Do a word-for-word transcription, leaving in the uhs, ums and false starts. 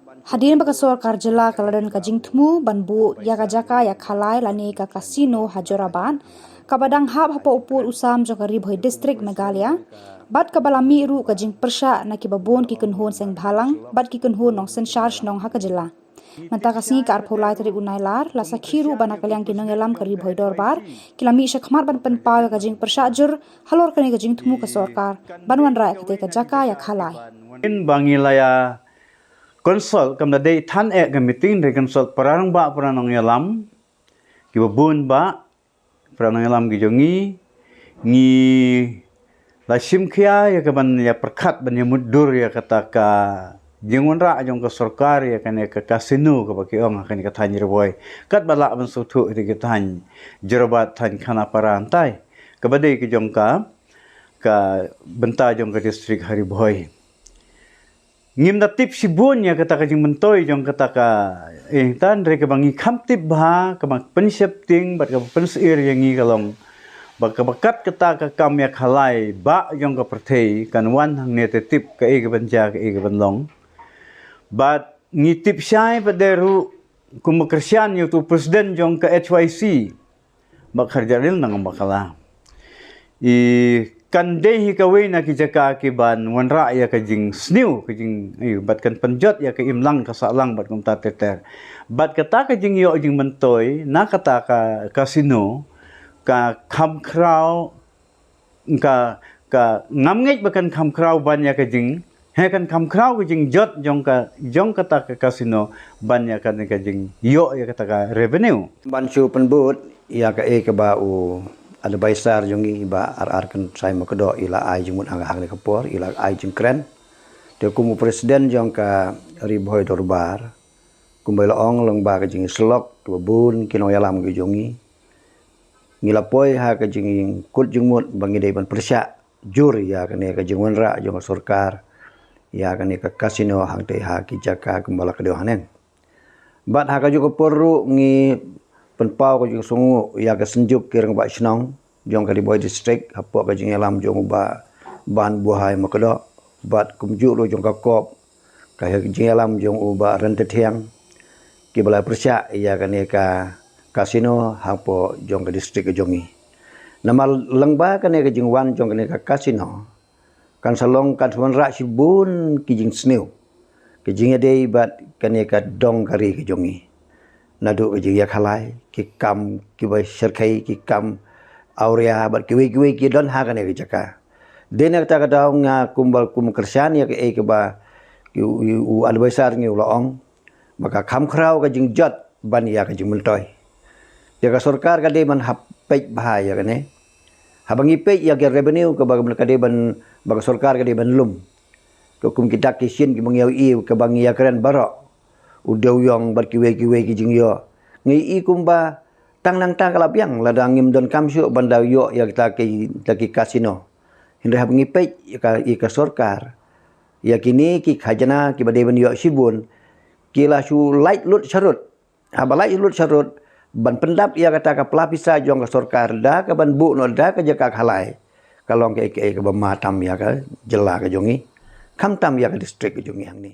Hadien ba ka sorkar jylla ka la don ka jingthmu ban buh ïa ka jaka ïakhalai lane ka casino ha Jorabat, kaba dang hap hapoh u pud u sam jong ka Ri Bhoi District, Meghalaya, bad kaba la mih ruh ka jingpyrshah na kiba bun ki kynhun seng bhalang bad ki kynhun nongsynshar shnong ha ka jylla. Mynta ka sngi ka arphew lai tarik u Nailar, la sakhi ruh ba na ka liang ki nongïalam ka Ri Bhoi Dorbar ki la mih shakhmat ban pynpaw ïa ka jingpyrshah jur halor kane ka jingthmu ka sorkar ban wanrah ïa katei ka jaka ïakhalai. Ngin ba ngi la ïa consult, kam da dei than eh ka meeting, dei consult para rangbah, para nongïalam kiba bun bah, para nongïalam ki jong ngi, ngi la shim khia ïa ka ban ïa pyrkhat ban ïa mutdur ïa kata ka jingwanrah jong ka sorkar ïa kane ka casino kaba ki ong ha kane ka thaiñ Ri Bhoi. Katba lah ban sngewthuh ïa ka thaiñ Jorabat, thaiñ Khanapara, hangtai kaba dei ka jong ka, ka bynta jong ka district ha Ri Bhoi. Ngim da tip shibun ïa kata ka jingmyntoi jong kata ka, eh, hangtan, hynrei kaba ngi kham tip bha, kaba pynsheptieng bad kaba pynsyier ïa ngi ka long ba kaba kat kata ka kam ïakhalai bah jong ka pyrthei kan wan hangne, te tip kaei kaban jia, kaei kaban long. Bad ngi tip shai pat de ruh, kum ba kyrshan ïa utu u president jong ka H Y C, Bah Kharjahrial Nangbakla, i kan dei hi kawei na ki jaka kiban wanrah ïa ka jingsniew, ka jing, i, bad kan pynjot ïa ka imlang ka sahlang bad kumta ter ter. Bad kata ka jingïoh jingmyntoi na kata ka casino ka kham khraw, ka, ka ngam ngeit ba kan kham khraw ban ïa ka jing, he, kan kham khraw ka jingjot jong ka, jong kata ka casino ban ïa ka, ka jingïoh ïa kata ka revenue. Ban shu pynbud ïa kaei kaba u advisor jong ngi, Bah R R Kynthei Makdoh, i la ai jingmut hang, hangne ka por, i la ai jingkren. Te kum u president jong ka Ri Bhoi Dorbar, kumba i la ong, lyngba ka jingïasyllok kiba bun ki nongïalam ki jong ngi, ngi la poi ha ka jingkut jingmut ba ngi dei ban pyrshah jur ïa kane ka jingwanrah jong ka sorkar ïa kane ka casino hangtei ha ki jaka kumba la ka dei hangne. Bad ha kajuh ka por ruh ngi pynpaw ka jingsngewnguh ïa ka Synjuk ki Rangbah Shnong jong ka Ri Bhoi District hapoh ka jingïalam jong u Bah Banbuhai Makdoh, bad kumjuh ruh jong ka COB, ka jingïalam jong u Bah Ryntathiang, kiba la pyrshah ïa kane ka casino hapoh jong ka district ka jong ngi. Namar lyngba kane ka jingwan jong kane ka casino, kan sa long, kan sa wanrah shibun ki jingsniew, ki jingïadei bad kane ka dong ka ri ka jong ngi. Naduh ka jingïakhalai, ki kam kiba shyrkhei, ki kam awria bad kiwei kiwei ki don ha kane ka jaka. Dei na kata ka daw nga kumba, kum kyrshan ïa kaei kaba u, u, u advisor ngi u la ong, ba ka kham khraw ka jingjot ban ïa ka jingmyntoi. Te ka sorkar ka dei ban hap peit bha ïa kane. Haba ngi peit ïa ka revenue kaba ka dei ban, ba ka sorkar ka dei ban lum, ka kum ki dak ki shin kiba ngi ïohi, kaba ngi ïakren baroh, u dewiong bad kiwei kiwei ki jingïoh, ngi i kumba tang nangta ka la biang lada ngim donkam shuh ban da ïoh ïa kita ki, kita ki casino. Hynrei haba ngi peit ïa ka, ïa ka sorkar, ïa kine ki khajna kiba dei ban ïoh shibun, ki la shu lait lut sharud. Haba lait lut sharud, ban pyndap ïa kata ka pla pisa jong ka sorkar da kaban buh noh da ka jaka khalai, ka long kaei kaei kaba ma tam ïa ka jylla ka jong ngi, khamtam ïa ka district ka jong ngi hangne.